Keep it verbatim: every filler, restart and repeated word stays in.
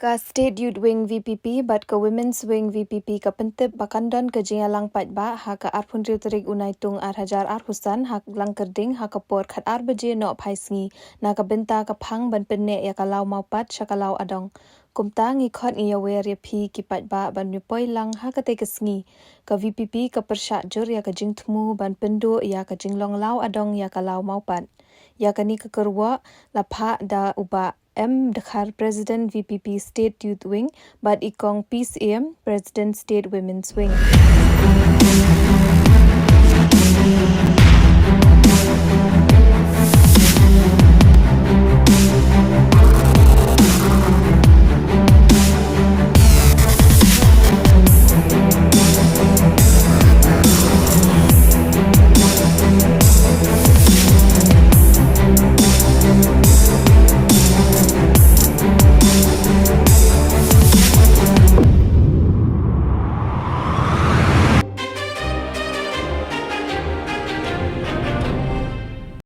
Ka State Youth Wing VPP bad ka Women's Wing VPP ka pyntip ba kan don ka jingïalang paidbah ha ka arphew tarik u Naitung ar hajar arphew san ha Langkyrding ha ka por khatar baje noh phai sngi na ka bynta ka phang ban pynneh ïa ka Law Mawpat sha ka Law Adong. Kumta ngi khot ngi ïawer ïa phi ki paidbah ban ïa poi lang ha katei ka sngi. Ka VPP ka pyrshah jur ïa ka jingthmu ban pynduh ïa ka jinglong Law Adong ïa ka Law Mawpat. Ïa kane ka kyrwoh la phah da u Bah M Dkhar, President VPP State Youth Wing, bad i Kong P Syiem, President State Women's Wing.